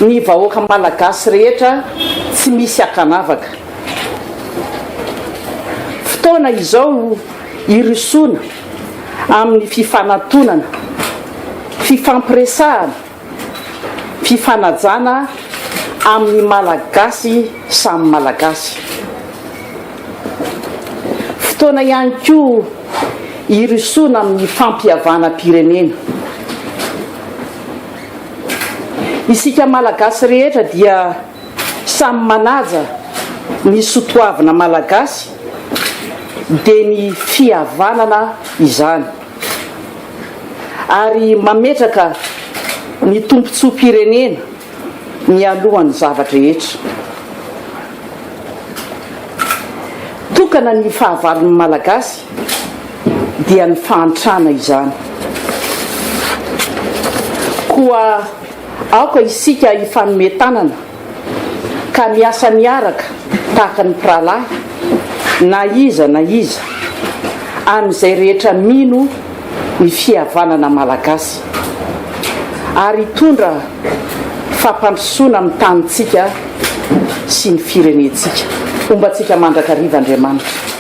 Ny vahoaka malagasy rehetra tsy misy ankanavaka. Fotoana izao hirosoana amin'ny fifanantonana, fifampiresahana, fifanajana amin'ny Malagasy samy Malagasy. Fotoana ihany koa hirosoana amin'ny fampihavanam-pirenena. Isika Malagasy rehetra dia samy manaja ny sotoavina Malagasy dia ny fihavanana izany. Ary mametraka ny tombontsoam-pirenena mialohan'ny zava-drehetra. Tokana ny fahavalon'ny Malagasy dia ny fahantrana izany. Koa aoka isika hifanome tanana ka miasa miaraka tahaka ny mpirahalahy na iza na iza amin'izay rehetra mino ny fihavanana malagasy ary hitondra fampandrosoana amin'ny tanintsika sy ny firenentsika. Homba antsika mandrakariva Andriamanitra.